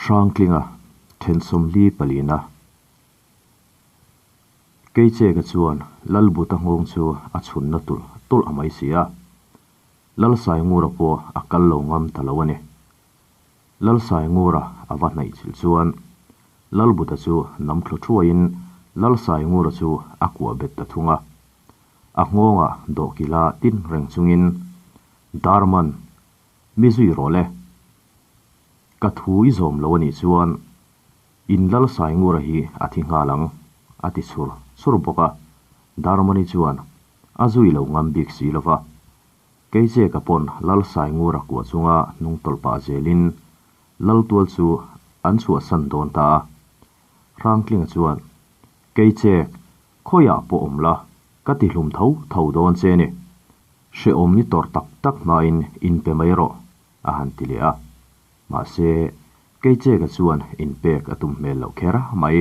Hrangtlinga then 44na. Keicheka chuan Lalbuta nghawng chu a chhunna tulh tulh a mai si a, Lalsaingura pawh a kal lo ngam ta lo a ni. Lalsaingura a va hnaih chilh chuan Lalbuta chu nam thlu thuaiin Lalsaingura chu a kuah bet ta thung a. A nghawngah dawhkila tin reng chungin Darman, mi zui rawh le. Ka thu i zawm lo a nih chuan in Lalsaingura hi a thi nghal ang, a ti chhur chhur bawk a. Darmani chuan a zui lo ngam bik si lo va. Keicheka pawn Lalsaingura kuah chunga hnung tawlh pah zelin Laltual chu an chhuahsan dawn ta a. Hrangtlinga chuan, Keichek, khawiah pawh awm la, ka ti hlum tho tho dawn che ni. Hrehawm i tawrh tak tak hmain inpe mai rawh, a han ti leh a. Mahse, Keicheka chuan inpek a tum hmel loh kher mai.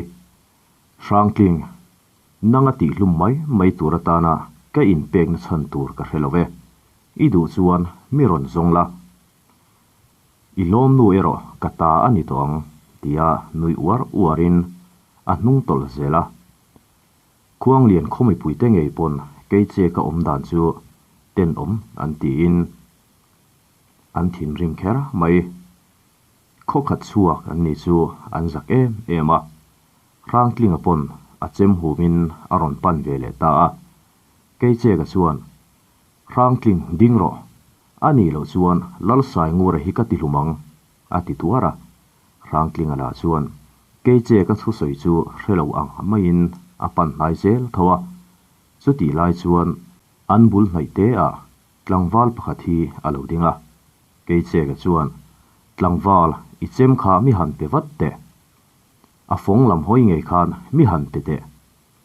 Hrangtling, nang a tihhlum mai mai tur atana ka inpekna chhan tur ka hre lo ve. I duh chuan mi rawn zawng la. I lawm nu erawh ka ta a ni tawh ang, tia nui uar uarin a hnung tawlh zel a. Khuanglian khaw mipuite ngei pawn Keicheka awm dan chu tenawm an tiin an thinrim kher mai. Khaw khat chhuak an ni chu an zak em em a, Hrangtlinga pawn a chem humin a rawn pan ve leh ta a. Keicheka chuan, Hrangtling ding rawh, a nih loh chuan Lalsaingura hi ka ti hlum ang, a ti tuar a. Hrangtlinga lah chuan Keicheka thusawi chu hre lo ang maiin a pan hnai zel tho a. Chutih lai chuan an bul hnaih te ah tlangval pakhat hi a lo ding a. Keicheka chuan, Tlangval, i chem kha mi han pe vat teh. A fawng lam hawi ngei khan mi han pe teh.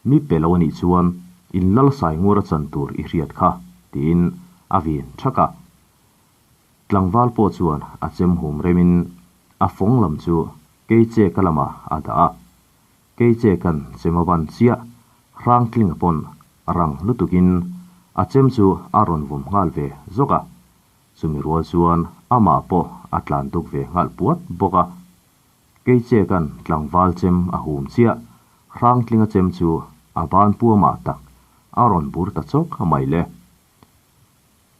Mi pe lo anih chuan in lal sai ngur a chan tur i hriat kha, tiin a vin thak a. Tlangval pawh chuan a chem hum remin a fawng lam chu Keicheka lamah a dah a. Keicheka'n chem a ban chiah, Hrangtlinga pawn rang lutukin a chem chu a rawn vawm nghal ve zawk a. Chumi rual chuan amah pawh a tlan duk ve nghal puat bawk a. Keicheka'n tlangval chem a hum chiah, Hrangtlinga chem chu a ban puamah tak a rawn bur ta chawk mai le.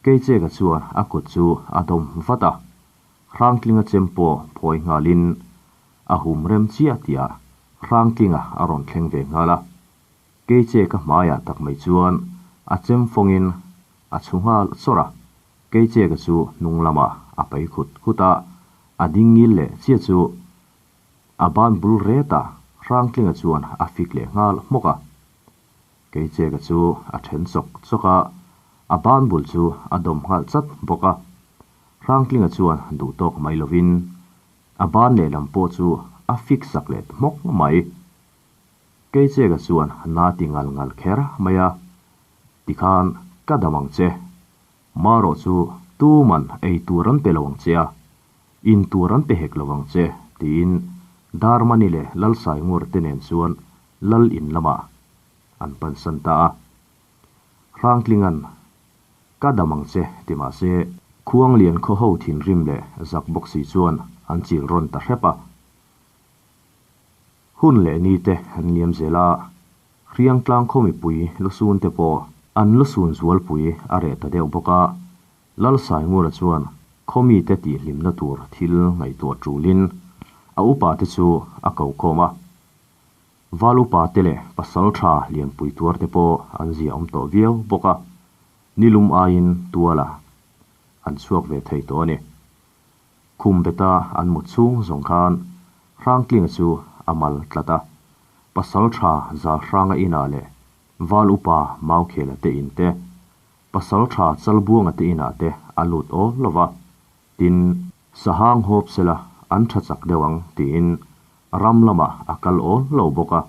Keicheka chuan a kut chu a dawm vat a, Hrangtlinga chem pawh phawi nghalin a hum rem chiah tihah Hrangtlinga a rawn thleng ve nghal a. Keicheka hmaiah tak mai chuan a chem fawngin a chhu nghal chawrh a, Keicheka chu hnung lamah a pai khut khut a, a ding ngil leh chiah chu a ban bul ret a, Hrangtlinga chuan a fik leh nghal hmawk a. Keicheka chu a then chawk chawk a, a ban bul chu a dawm nghal chat bawk a. Hrangtlinga chuan duh tawk mai lovin a ban lehlam pawh chu a fik sak leh hmawk mai. Keicheka chuan na ti ngal ngal kher mai a, Tikhan ka dam ang che. Marawh chu tuman ei tur an pe lo ang che a, in tur an pe hek lo ang che, tiin Darmani leh Lalsaingur te nen chuan Lal in lamah an pansan ta a. Hrangtlinga'n ka dam ang che ti mah se, Khuanglian khaw ho thinrim leh zak bawk si chuan an chil rawn ta hrep a. Hun leh ni te an liam zel a, Hriangtlang khaw mipui lusun te pawh an lusun zualpui a reh ta deuh bawk a, Lalsaingura chuan khaw mite tihhlimna tur thil ngaihtuah tulin a upa te chu a ko khawm a. Val upa te leh pasal tha lianpui tuar te pawh an zia awm tawh viau bawk a, nilum aiin tuala an chhuak ve thei tawh a ni. Khum beta an mut chhung zawng khan Hrangtlinga chu a mal tlat a, pasal tha Zalhranga inah leh Val upa Maukhela te in te, pasal tha Chalbuanga te inah te a lut awl lo va, tin, Sahang hawp sela an tha chak deuh ang tiin ram lamah a kal awl lo bawk a,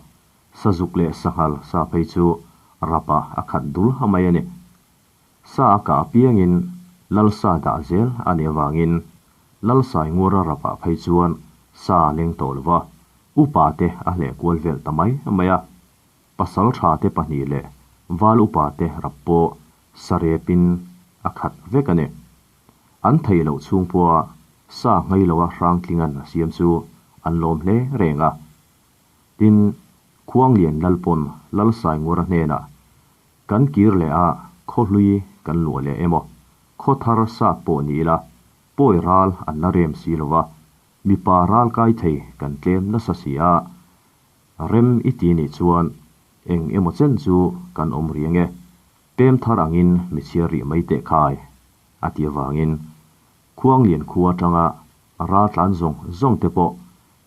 sazuk leh sanghal sa phei chu rapah a khat dul ha mai a ni. Sa a kah apiangin Lalsa dah zel a nih avangin Lalsaingura rapah phei chuan sa a leng tawh lo va, upa te a hleh kual vel ta mai mai a. Pasal tha te pahnih leh val upa te rap pawh sa repin a khat vek a ni. An theih loh chhung pawha sa nghei loa Hrangtlinga'n a siam chu an lawm hle reng a. Tin, Khuanglian lal pawn Lal Saingura hnenah, Kan kir leh a, khaw hlui kan luah leh emaw, khaw thar sat pawh ni ila, pawi ral an la rem si lo va, mipa ral kai thei kan tlem nasa si a, rem i ti nih chuan eng emaw chen chu kan awm rih ange, pem thar angin mi chhiar rih mai teh khai, a ti avangin Khuanglian khua atanga ral tlan zawng zawng te pawh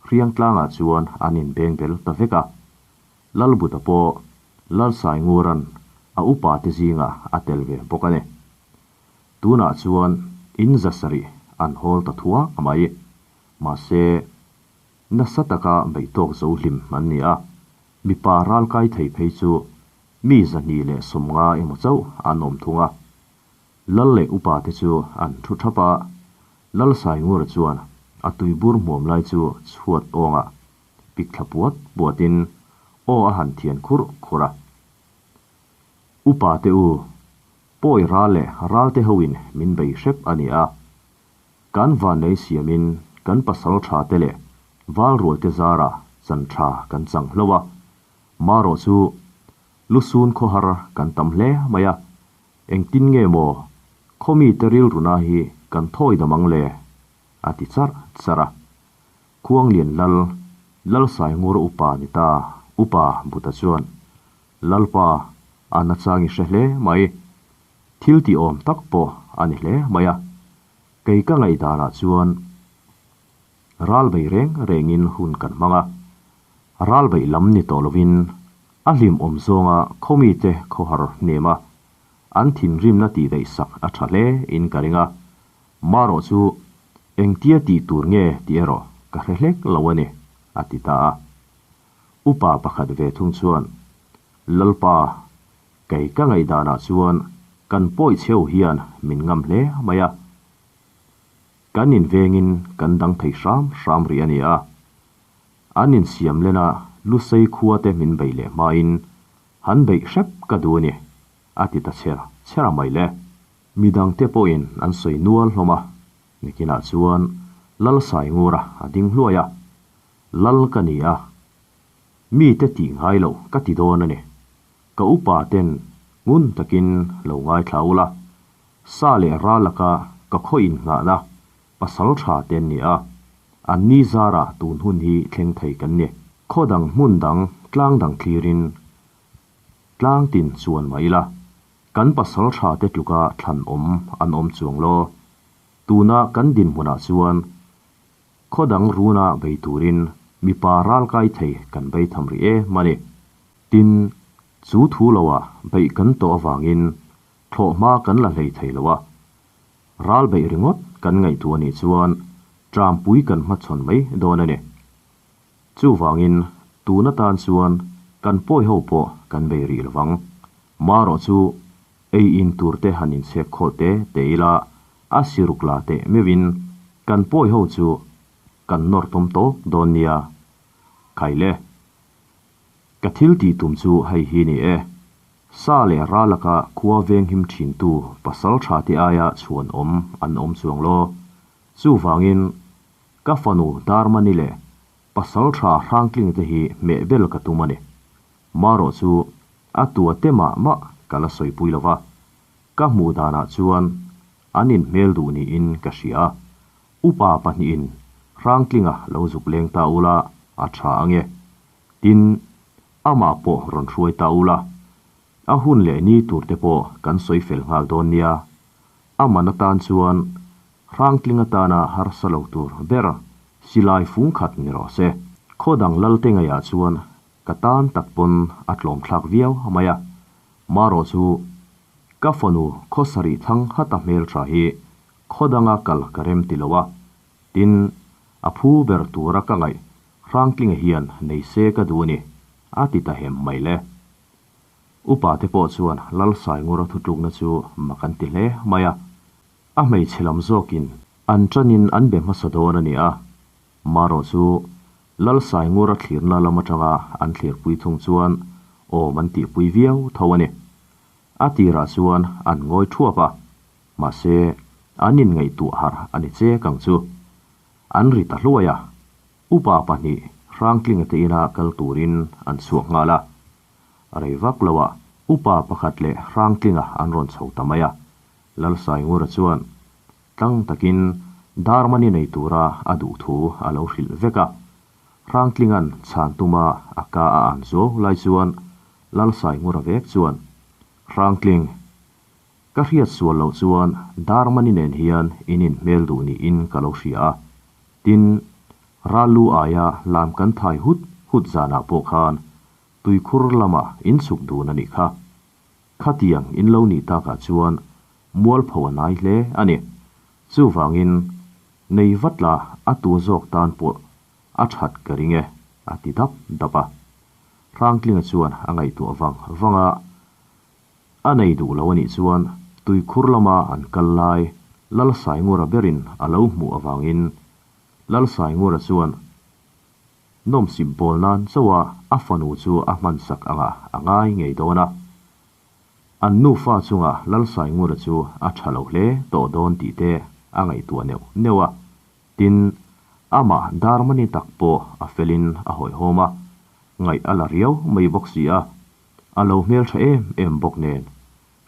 Hriangtlangah chuan an inbeng bel ta vek a. Lalbuta pawh Lalsaingura'n a upa te zingah a tel ve bawk a ni. Tunah chuan in zasarih an hawl ta thuak mai. Mahse, nasa taka beih tawk zo hlim an ni a, mipa ralkai thei phei chu mi 250 emaw chauh an awm thung a. Lal leh upa te chu an thu thap a, Lalsaingura chuan a tuibur hmuam lai chu chhuat awngah pik thla puat puatin aw a han thian khurh khurh a. Upa te u, pawi ral leh ral te hoin min bei hrep a ni a. Kan vannei siamin kan pasal tha te leh val rual te zarah chan tha kan chang hlo a. Marawh chu lusun khawhar kan tam hle mai a. Engtin nge maw khaw mite rilruna hi kan thawi dam ang le? a ti charh charh a. Khuanglian lal, Lalsaingura upa ni ta, Upa Buta chuan, Lalpa, a nachang i hre hle mai. Thil tih awm tak pawh a ni hle mai a. Kei ka ngaihdanah chuan ral bei reng rengin hun kan hmang a. Ral beih lam ni tawh lovin a hlimawm zawnga khawmite khawhar hnem a, an thinrimna tih daih sak a tha hle in ka ring a. Marawh chu engtia tih tur nge tih erawh ka hre hlek lo a ni, a ti ta a. Upa pakhat ve thung chuan, Lalpa, kei ka ngaihdanah chuan kan pawi cheu hian min ngam hle mai a. Kan invengin kan dang thei hram hram rih a ni a. An insiam lena Lusei khua te min beih leh hmain han beih hrep ka duh a ni, a ti ta chher chher a mai le. Midangte pawhin an sawi nual hlawm a, nikinah chuan Lalsaingura a ding hluai a, Lal ka ni a, mite tih ngai loh ka ti dawn a ni. Ka upa ten ngun takin lo ngaithla ula, sa leh ral laka ka khaw innghahna pasal tha te an ni a, an ni zarah tun hun hi thleng thei kan ni. Khaw dang hmun dang tlang dang thlirin tlang tin chuan mah ila, kan pasal tha te tluka thlan awm an awm chuang law. Tuna kan dinhmunah chuan khaw dang runa bei turin mipa ral kai thei kan bei tham rih em a ni. Tin, chu thu loah beih kan tawh avangin thlawhhma kan la hlei thei lo a. Ral beih ringawt kan ngaihtuah anih chuan tlampui kan hmachhawn mai dawn a ni. Chuvangin tun atan chuan kan pawi ho pawh kan bei rih lovang. Marawh chu ei in tur te han inchhek khawl te te ila a siruk la teh meuhin kan pawi ho chu kan nawr tawm tawp dawn nia. Khaile. Ka thil tih tum chu hei hi ni e. Sa leh ral laka khua venghim thintu pasal tha te aia chhuan awm an awm chuang law. Chuvangin ka fanu Darmani leh pasal tha Hrangtling te hi hmeh bel ka tum a ni. Marawh chu a tua te mah mah ka la sawipui lo va. Ka hmuh danah chuan an inhmel duh niin ka hria. Upa pahnihin Hrangtlinga lo zuk leng ta ula a tha ange. Tin, amah pawh rawn hruai ta ula, a hun leh ni tur te pawh kan sawi fel nghal dawn nia. A man atan chuan Hrangtling atana harsa lo tur ber silai fung khat ni rawh se. Khaw dang Lalte ngeiah chuan ka tan tak pawn a tlawm thlak viau mai a. Marawh chu ka fanu khaw sarih thlang hata hmeltha hi khaw danga kal ka rem ti lo a. Tin, a phu ber tura ka ngaih Hrangtlinga hian nei se ka duh a ni, a ti ta hem mai le. Upa te pawh chuan Lalsaingura thutlukna chu mak an ti hle mai a. A hmeichhe lam zawkin an tanin an be hmasa dawn a ni a. Marawh chu Lalsaingura thlirna lam atanga an thlirpui thung chuan awm an tihpui viau tho a ni. A tirah chuan an ngawi thuap a, mahse an inngaihtuah harh a ni chek ang chu. An ri ta hluai a. Upa pahnih Hrangtlinga te ina kal turin an chhuak nghal a. Rei vak loah upa pakhat leh Hrangtlinga an rawn chho ta mai a. Lalsaingura chuan tlang takin Darmani nei tura a duh thu a lo hrilh vek a. Hrangtlinga'n chhan tuma a ka a an zuau lai chuan Lalsaingura vek chuan, Hrangtling, ka hriat sual loh chuan Darmani nen hian in inhmel duh niin ka lo hria a. Tin, Rallu aia lam kan thai hut hut zanah pawh khan tuikhur lamah in chhuk dun a nih kha. Khatiang in lo nih takah chuan mualpho a nai hle a ni. Chuvangin, nei vat la a tu zawk tan pawh a that ka ring e, a ti dap dap a. Hrangtlinga chuan a ngaihtuah vang vang a, a nei duh lo a nih chuan tuikhur lama an kal lai Lalsaingura berin a lo hmuh avangin Lalsaingura chuan nawmsip bawl nan chauha a fanu chu a hmansak angah a ngai ngei dawn a. An nufa chunga Lalsaingura chu a tha lo hle tawh dawn tih te a ngaihtuah neuh neuh a. Tin, amah Darmani tak pawh a felin a hawihhawm a, ngaih a la riau mai bawk si a, a lo hmeltha em em bawk nen,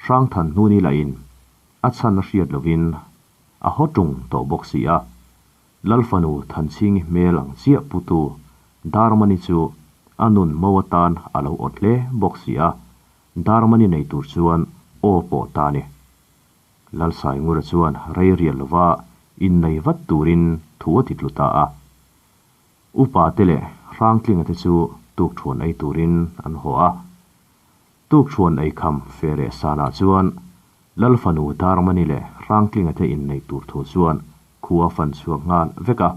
Hrangthan hnuni lahin a chhan a hriat lovin a haw tung tawh bawk si a. Lalfanu Thanchhingi hmel ang chiah putu Darmani chu a nun mo atan a lo awt hle bawk si a, Darmani nei tur chuan aw pawh ta ni. Lalsaingura chuan rei rial lova innei vat turin thu a ti tlu ta a. Upa te leh Hrangtlinga te chu tukthuan ei turin an haw a. Tukthuan ei kham fe leh sanah chuan Lalfanu Darmani leh Hrangtlinga te inneih tur thu chuan khua fan chhuak nghal vek a.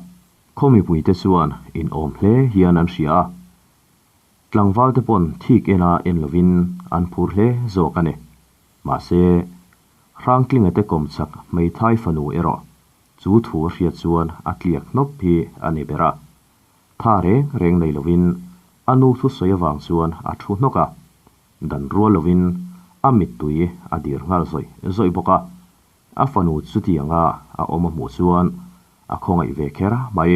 Khaw mipuite chuan inawm hle hian an hria a. Tlangval te pawn thik ena en lovin an phur hle zawk a ni. Mahse, Hrangtlinga te kawmchak hmeithai fanu erawh chu thu a hriat chuan a tliak hnawp hi a ni ber a. Tha reng reng nei lovin a nu thusawi avang chuan a thu hnawk a, dan rual lovin a mittui a dir nghal zawih zawih bawk a. A fanu chutianga a awm a hmuh chuan a khawngaih ve kher mai.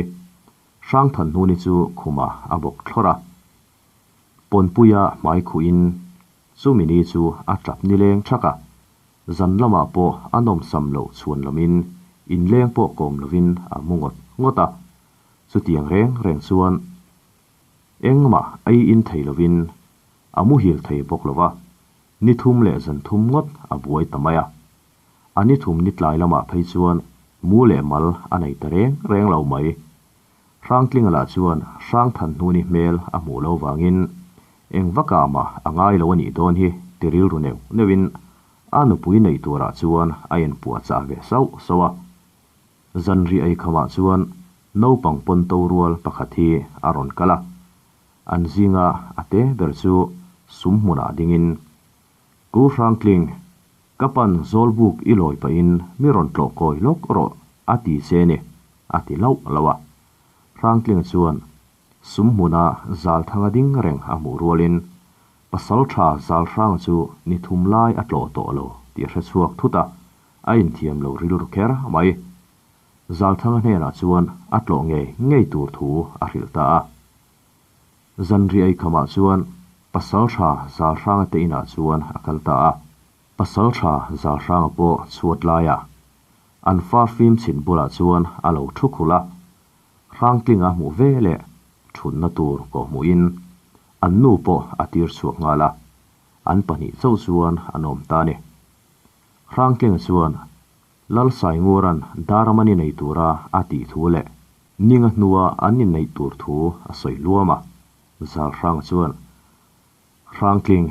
Hrangthanhnuni chu khumah a bawk thlawrh a. Pawnpuia hmai khuhin chumi ni chu a tap nileng thak a, zan lamah pawh a nawmsam loh chhuan lamin inleng pawh kawm lovin a mu ngawt ngawt a. Chutiang reng reng chuan engmah ei in thei lovin a muhil thei bawk lo va, ni thum leh zan thum ngawt a buai ta mai a. A ni thum ni tlai lamah phei chuan mu leh mal a nei ta reng reng lo mai. Hrangtlinga lah chuan Hrangthanhnuni hmel a hmuh lo vangin eng vakah mah a ngai lo a nih dawn hi ti rilru neuh neuhin a nupui neih turah chuan a inpuahchah ve sauh sauh a. Zanriah eikhamah chuan naupang pawn to rual pakhat hi a rawn kal a, an zinga a te ber chu sum hmunah dingin, Ku Hrangtling, ka pan Zawlbuk i lawi pahin mi rawn tlawh kawi lawk rawh a ti che ni, a ti lauh lauh a. Hrangtlinga chuan sum hmuna zal thanga ding reng a hmuh rualin pasal tha zal hranga chu ni thum lai a tlawh tawh lo tih a hre chhuak thut a, a inthiam lo rilru kher mai. Zalthanga hnenah chuan a tlawh ngei ngei tur thu a hrilh ta a. Zanriah eikhamah chuan Pasaltha Zalhranga te inah chuan a kal ta a. Pasaltha Zalhranga pawh chhuat laiah an fa fim chhit bulah chuan a lo thu khulh a. Hrangtlinga hmuh ve leh thutna tur kawhhmuhin an nu pawh a tir chhuak nghal a. An pahnih chauh chuan an awm ta a ni. Hrangtlinga chuan Lalsaingura'n Daramani nei tura a tih thu leh Ninga hnua an inneih tur thu a sawi luam a. Zalhranga chuan, Hrangtling,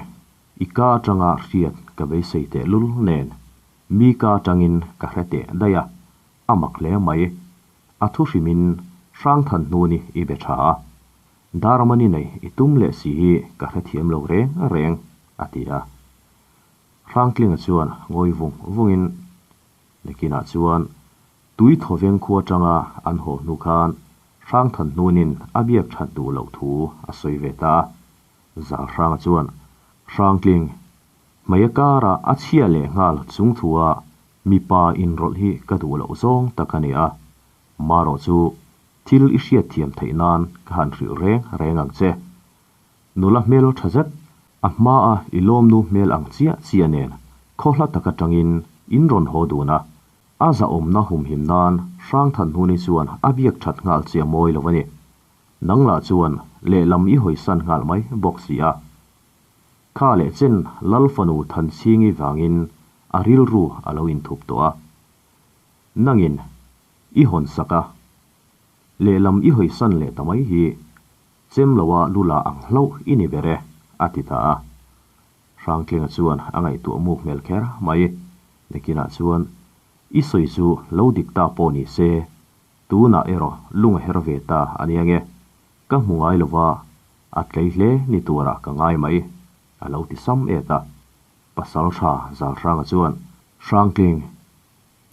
i ka atanga hriat ka beisei teh lul nen, mi ka atangin ka hre teh daih a, a mak hle mai. A thu hrimin Hrangthan hnuni i be tha a, Daramani nei i tum leh si hi ka hrethiam lo reng reng, a ti a. Hrangtlinga chuan ngawi vung vungin nakinah chuan tui thawveng khua atanga an haw hnu khan Hrangthan hnunin a biak that duh loh thu a sawi ve ta a. Zalhranga chuan Hrangtling, hmei a kara a chhia leh nghal chung thua mipa inrawlh hi ka duh loh zawng tak a ni a, marawh chu Thil i hriatthiam theih nan ka han hrilh reng reng ang che. Nula hmel tha zet, a hmaa i lawmnu hmel ang chiah chiah nen khaw hla tak atangin in rawn haw dun a. A zahawmna humhim nan Hrangthanhnuni chuan a biak that nghal che a mawi lo a ni. Nang lah chuan lehlam i hawisan nghal mai bawk si a. Kha leh chen Lal fanu Thanchhingi vangin a rilru a lo inthup tawh a. Nangin i hawn sak a, lehlam i hawisan leh ta mai hi chem loa lu la ang hlauh i ni ber e, a ti ta a. Hrangtlinga chuan a ngaihtuah muk hmel kher mai. Nakinah chuan i sawi chu lo dik ta pawh ni se, tunah erawh lung a her ve ta a nia nge, ka hmu ngai lova a tlei hle ni turah ka ngai mai, a lo ti sam et a. Pasal tha Zalhranga chuan, Hrangtling,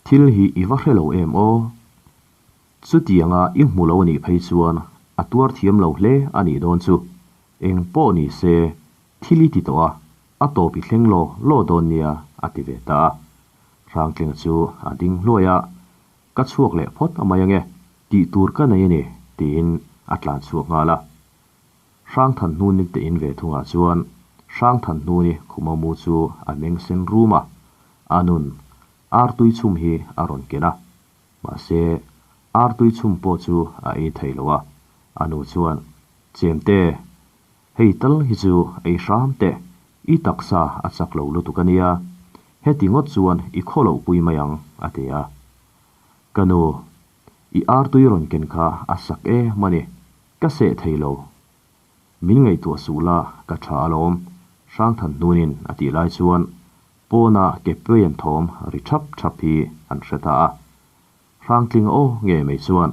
thil hi i va hre lo em aw? Chutianga i hmu lo anih phei chuan a tuar thiam lo hle a nih dawn chu. Eng pawh ni se, thil i ti tawh a, a tawp i thleng law law dawn nia, a ti ve ta a. Hrangtlinga chu a ding hluai a, Ka chhuak leh phawt a mai ange, tih tur ka nei a ni, tiin a tlan chhuak nghal a. Hrangthanhnuni te in ve thungah chuan Hrangthanhnuni khuma mu chu a meng sen rum a, a nun artui chhum hi a rawn ken a. Mahse, artui chhum pawh chu a ei thei lo a, a nu chuan, Chemte, hei tal hi chu ei hram teh, i taksa a chak lo lutuk a nia, heti ngawt chuan i khaw loh pui mai ang, a ti a. Ka nu, i artui rawn ken kha a sak em a ni, ka seh thei lo. Min ngaihtuah suh la, ka tha alawm, Hrangthanhnunin a tih lai chuan pawna ke peian thawm ri thap thap hi an hre ta a. Hrangtling aw nge mai chuan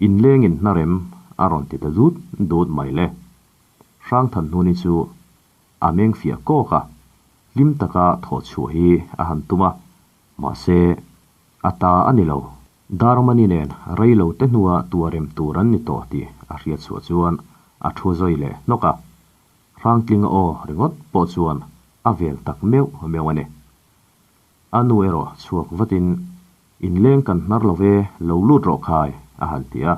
inlengin hnarem a rawn ti ta dut dut mai le. Hrangthanhnuni chu a meng fiah kawk a, hlim taka thawh chhuah hi a han tum a, mahse a ta a ni lo. Darmani nen rei lo te hnua tuarem tur an ni tawh tih a hriat chhuah chuan a thu zawi leh hnawk a. Hrangtlinga aw ringawt pawh chuan a vel tak meuh meuh a ni. A nu erawh chhuak vatin, Inleng kan hnar lo ve, lo lut rawh khai, a han ti a.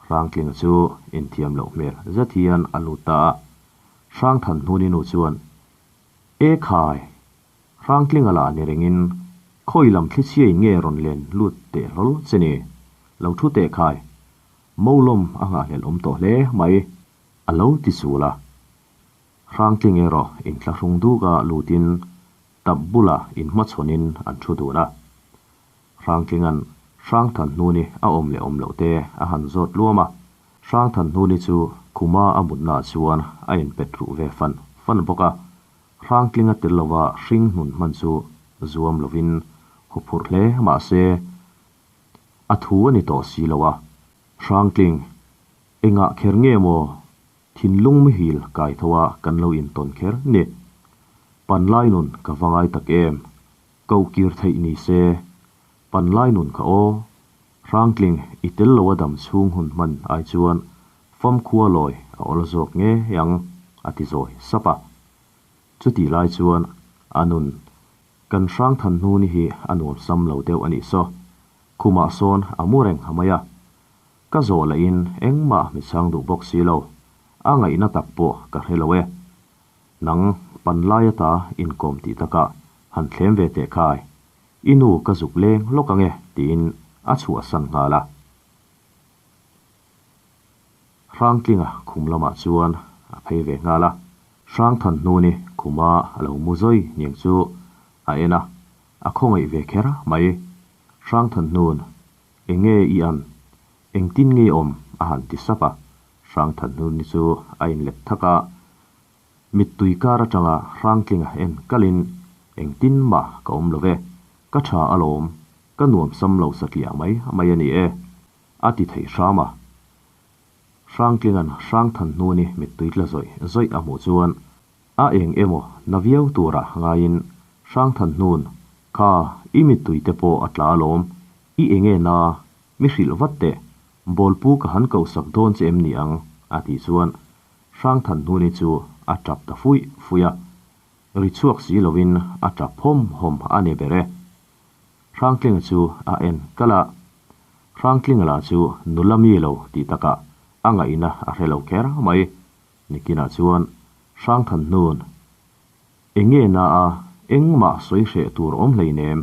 Hrangtlinga chu inthiam loh hmel zet hian a lut ta a. Hrangthanhnuni nu chuan, E khai! Hrangtlinga lah ni rengin, Khawi lam thlichhiain nge rawn len lut teh hlawl che ni? Lo thu teh khai! Molawm a nghahhlelh awm tawh hle mai. A lo ti sul a. Hrangtling erawh inthlahrung duka lutin tap bulah inhmachhawnin an thu dun a. Hrangtlinga'n Hrangthanhnuni a awm leh awm loh te a han zawt luam a. Hrangthanhnuni chu khuma a mutnaah chuan a inpet ruh ve fan fan bawk a. Hrangtlinga tel lova hring hnun hman chu zuam lovin huphurh hle mah se a thu a ni tawh si lo a. Hrangtling, engah kher nge maw thinlung mihil kai tho a kan lo intawn kher ni? Panlai nun ka va ngai tak em? Ko kir theih ni se, panlai nun ka aw. Hrangtling, i tel lo a dam chhung hun hman ai chuan famkhua lawi a awl zawk ngei ang, a ti zawi sap a. Chutih lai chuan a nun kan hrangthan hnu ni hi a nuam sam lo deuh a nih saw. Khumah sawn a mu reng a mai a. Ka zawh lahin engmah mi chhang duh bawk si lo, a ngaihna tak pawh ka hre lo e. Nang panlai ata inkawm tih takah han thlem ve teh khai, i nu ka zuk leng lawk ange tiin a chhuahsan nghal a. Hrangtlinga khum lamah chuan a phei ve nghal a. Hrangthanhnuni khuma a lo mu zawi niang chu a en a, a khawngaih ve kher mai. Hrangthanhnun, enge i an? Engtin nge awm? a han ti sap a. Hrangthanhnuni chu a inlet thak a. Mittui kar atanga Hrangtlinga en kalin, Engtin mah ka awm lo ve, ka tha alawm, ka nuam sam lo satliah mai mai a ni e. A ti thei hram a. Hrangtlinga'n Hrangthanhnuni mittui tla zawih zawih a hmuh chuan a eng emaw na viau tura ngaiin Hrangthanhnun, Kha, i mittui te pawh a tla alawm, i enge na, mi hrilh vat teh, bawlpu ka han kohsak dawn che em ni ang? a tih chuan Hrangthanhnuni chu a tap ta fuih fuih a, ri chhuak si lovin a tap hawm hawm a ni ber e. Hrangtlinga chu a en kalh a. Hrangtlinga lah chu nula mi lo tih takah a ngaihna a hre lo kher mai. Nikinah chuan Hrangthanhnun, Enge na a, engmah sawi hreh tur awm hleinem,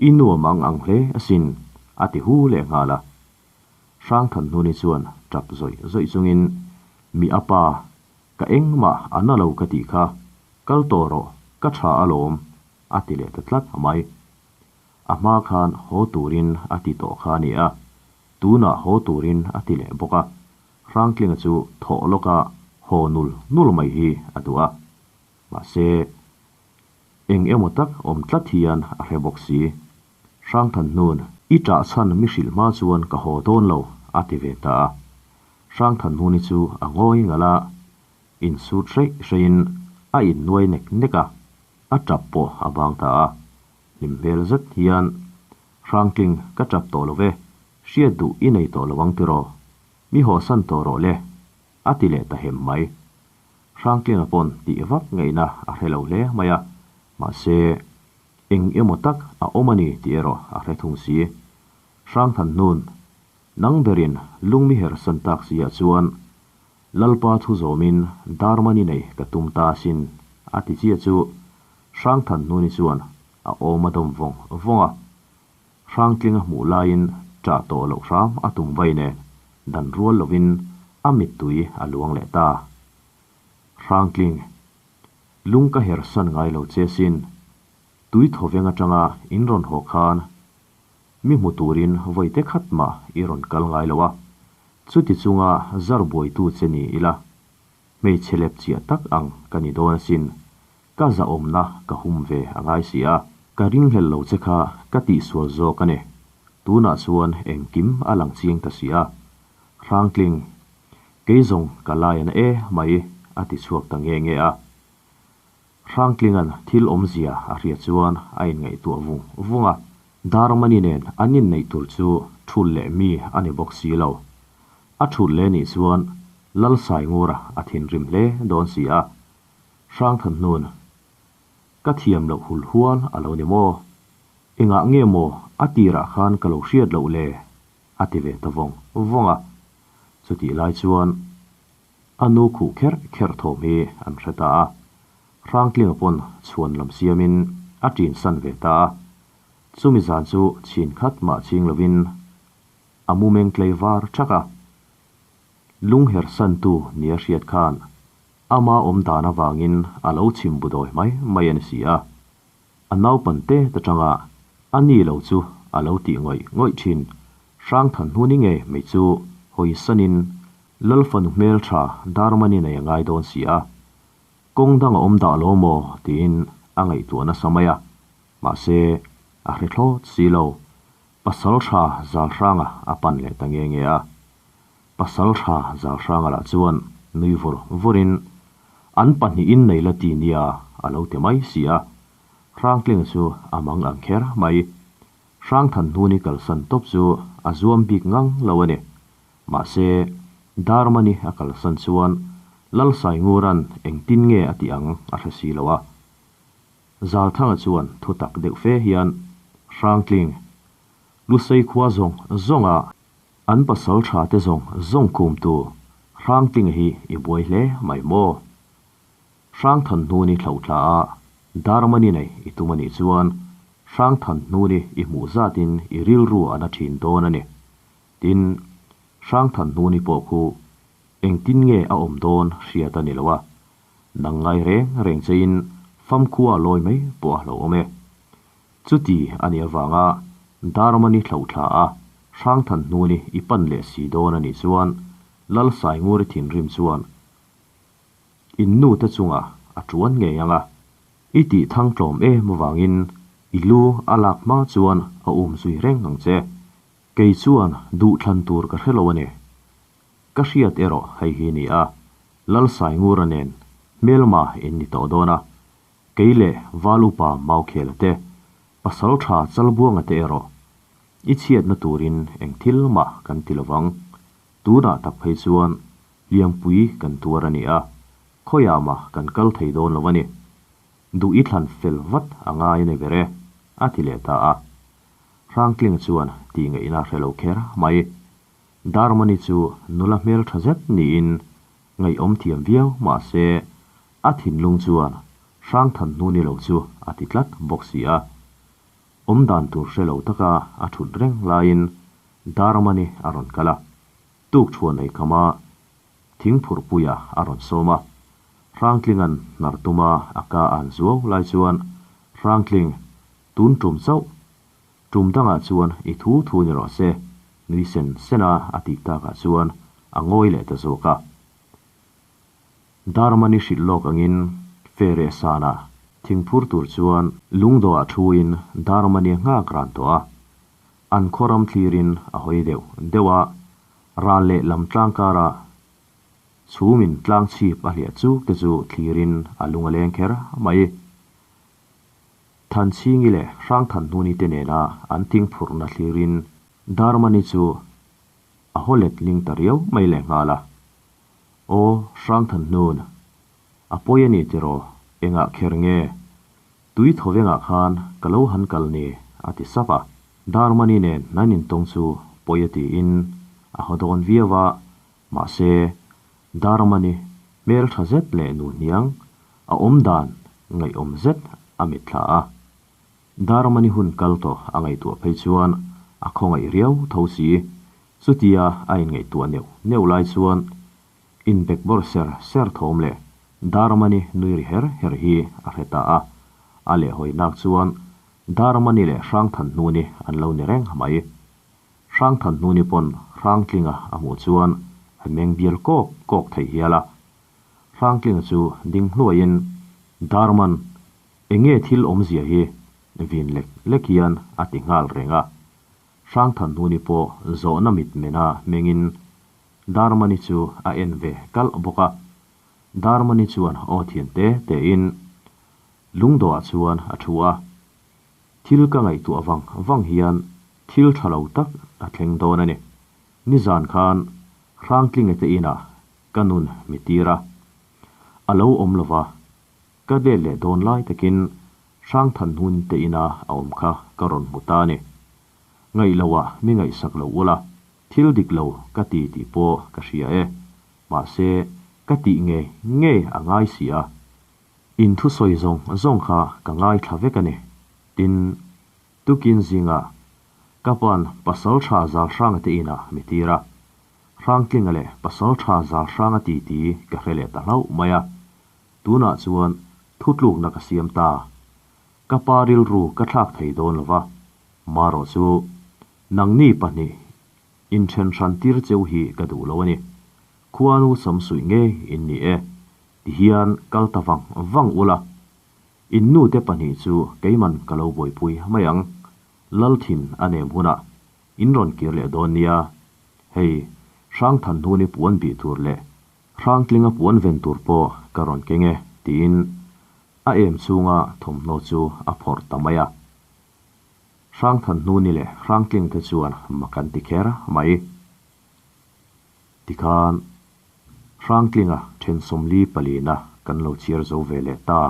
i nuam ang ang hle asin, a ti hu leh nghal a. Hrangthanhnuni chuan tap zawih zawih chungin, Mi a pa, ka engmah a na lo ka tih kha, kal tawh rawh, ka tha alawm, a ti leh ta tlat mai. A hma khan haw turin a ti tawh kha a ni a, tunah haw turin a ti leh bawk a, Hrangtlinga chu thawh lawka haw nul nul mai hi a duh a. Mahse, eng emaw tak awm tlat hian a hre bawk si. Hrangthanhnun, i ṭah chhan mi hrilh hma chuan ka haw dawn lo, a ti ve ta a. Hrangthanhnuni chu a ngawi ngalh a, insut hreih hreihin a innuai nek nek a, a ṭap pawh a bang ta a. Hlim hmel zet hian, Hrangtling, ka ṭap tawh lo ve, hriat duh i nei tawh lo ang tiraw? Mi hawsan tawh rawh le, a ti leh ta hem mai. Hrangtlinga pawn tih vak ngaihna a hre lo hle mai a, mahse, eng emaw tak a awm a ni tih erawh a hre thung si. Hrangthanhnun, nang berin lungmi hersan tak si ah chuan Lalpa thu zawmin Darmani nei ka tum ta asin, a ti chiah chu Hrangthanhnuni chuan a awm a dawm vawng vawng a. Hrangtlinga hmuh laiin ṭah tawh loh hram a tum vai nen dan rual lovin a mittui a luang leh ta. Hrangtling, lung ka her san ngai lo che sin, tui thawveng atanga in rawn haw khan mi hmu turin vawi te khat mah i rawn kal ngai lo a, chuti chunga zar buaitu che ni ila, hmeichhe lep chiah tak ang ka ni dawn asin, Ka zahawmna ka hum ve a ngai si a. Ka ringhlel lo che kha ka tihsual zawk a ni. Tunah chuan engkim a lang chiang ta si a. Hrangtling, kei zawng ka lai ana e mai a ti chhuak ta nge nge a. Hrangtlinga'n thil awmzia a hria chuan a inngaihtuah vung vung a. Darmani nen an inneih tur chu thul leh mi a ni bawk si lo. A thul leh nih chuan Lalsaingura a thinrim hle dawn si a. Hrangthanhnun, Ka thiam loh hul hual a lo ni maw? Engah nge maw a tirah khan ka lo hriat loh le? a ti ve ta vawng vawng a. Chutih lai chuan a nu khuh kherh kherh thawm hi an hre ta a. Hrangtlinga pawn chhuan lam siamin a ṭin san ve ta a. Chumi zan chu chhin khat mah ching lovin a mu meng tlei var ṭhak a. Lunghersantu nia hriat khan Ama awm dan avangin a lo chhim bu dawi mai mai a ni si a. A naupan te ta tanga a ni lo chu a lo tih ngawih ngawih thin. Hrangthanhnuni nge mai chu hawisanin Lalfanu hmeltha Darmani nei a ngai dawn si a. Kawng dang a awm dah lo maw tiin a ngaihtuah nasa mai a. Mahse, a hre thlawt si lo. Pasaltha Zalhranga a pan leh ta nge nge a. Pasaltha Zalhranga lah chuan nui vur vurin, An pahnihin nei la ti nia, a lo ti mai si a. Hrangtlinga chu a mang ang kher mai. Hrangthanhnuni kalsan tawp chu a zuam bik ngang lo a ni. Mahse, Darmani a kalsan chuan Lalsaingura'n engtin nge a tih ang a hre si lo a. Zalthanga chuan thutak deuh fe hian, Hrangtling, Lusei khua zawng zawnga An pasal tha te zawng zawng kumtu Hrangtlinga hi i buai hle mai maw? Hrangthanhnuni thlauhthla a Darmani nei i tum a nih chuan Hrangthanhnuni i hmuh zatin i rilru a na thin dawn a ni. Tin, Hrangthanhnuni pawh khu engtin nge a awm dawn hriat a ni lo a, nang ngai reng reng chein famkhua lawi mai pawh a hlauhawm e. Chuti a nih avanga Darmani thlauhthla a Hrangthanhnuni i pan leh si dawn a nih chuan Lalsainguri thinrim chuan in nu te chungah a tuan ngei ang a, i tih thang tlawm em avangin i lu a lak hma chuan a um zui reng ang che. Kei chuan duhthlan tur ka hre lo a ni. Ka hriat erawh hei hi ni a, Lalsaingura nen hmelma in ni tawh dawn a, Kei leh Val Upa Maukhela te, Pasal tha Chalbuanga te erawh i chhiatna turin eng thil mah kan ti lovang. Tunah tak phei chuan hliampui kan tuar a ni a, khawiah mah kan kal thei dawn lo a ni. Duh i thlan fel vat a ngai a ni ber e, a ti leh ta a. Hrangtlinga chuan tih ngaihna hre lo kher mai. Darmani chu nula hmel tha zet niin ngaihawm thiam viau mah se a thinlung chuan Hrangthan hnu ni lo chu a ti tlat bawk si a. Awm dan tur hre lo taka a thut reng laiin Darmani a rawn kal a, tukṭhuan ei khama thingphurhpuia a rawn sawm a. Hrangtlinga'n hnar tuma a ka an zuau lai chuan, Hrangtling, tun tum chauh, tum dangah chuan i thu thu ni rawh se, nui sen sen a a tih takah chuan a ngawi leh ta zawk a. Darmani hrilh lawk angin Fereh sana thingphur tur chuan lungdawhah thuin Darmani a nghak ran tawh a. An khaw ram thlirin a hawi deuh deuh a, ral leh lam tlang karah chhumin tlang chhip a hliah chuk te chu thlirin a lung a leng kher mai. Thanchhingi leh Hrangthanhnuni te nena an thingphurhna thlirin Darmani chu a haw let ling ta riau mai lehnghal a. Aw, Hrangthanhnun, a pawi a ni tiraw, engah kher nge? Tui thawvengah khan ka lo han kal ni, a ti sap a. Darmani nen nan intawng chu pawi a tiin a haw dawn viau a, mahse, Darmani hmel tha zet leh nu hniang a awm dan ngaihawm zet a mitthla a. Darmani hun kal tawh a ngaihtuah phei chuan a khawngaih riau tho si. Chutia a inngaihtuah neuh neuh lai chuan inbekbawr ser ser thawm leh Darmani nui ri her her hi a hre ta a. A lehhawi nak chuan Darmani leh Hrangthanhnuni an lo ni reng mai. Hrangthanhnuni pawn Hrangtlinga a hmuh chuan a meng bial kawk kawk thei hial a. Hrangtlinga chu ding hluaiin Darman enge thil awmzia hi vin lek lek hian a ti nghal reng a. Hrangthanhnuni pawh zawhna mit mena mengin Darmani chu a en ve kalh bawk a. Darmani chuan aw thian te tein Lungdawhah chuan a thu a. Thil ka ngaihtuah vang vang hian thil tha lo tak a thleng dawn a ni. Nizan khan Hrangtlinga te inah ka nun mi tir a. A lo awm lo va, ka let leh dawn lai takin Hrangthanhun te ina a awm kha ka rawn hmu ta a ni. Ngaih loah mi ngaihsak lo ula, thil dik lo ka ti tih pawh ka hria e. Mahse, ka tih ngei ngei a ngai si a. In thusawi zawng zawng kha ka ngaithla vek a ni. Tin, tukin zingah ka pa'n Pasal Tha Zalhranga te inah mi tir a. Hrangtlinga leh Pasal Tha Zalhranga titi ka hre leh ta hlauh mai a. Tunah chuan thutlukna ka siam ta. Ka pa rilru ka thlak thei dawn lo va, marawh chu nangni pahnih inthen hran tir cheu hi ka duh lo a ni. Khuanu samsuih ngei in ni e. Ti hian kal ta vang vang ula, in nute pahnih chu keiman ka lo buaipui mai ang. Lalthin a nem hunah in rawn kir leh dawn nia. Hei, Hrangthanhnuni puan bih tur leh Hrangtlinga puan ven tur pawh ka rawn keng e, tiin a em chhunga thawmhnaw chu a phawrh ta mai a. Hrangthanhnuni leh Hrangtling te chuan mak an ti kher mai. Tikhan, Hrangtlinga then 44 na kan lo chhiar zo ve leh ta.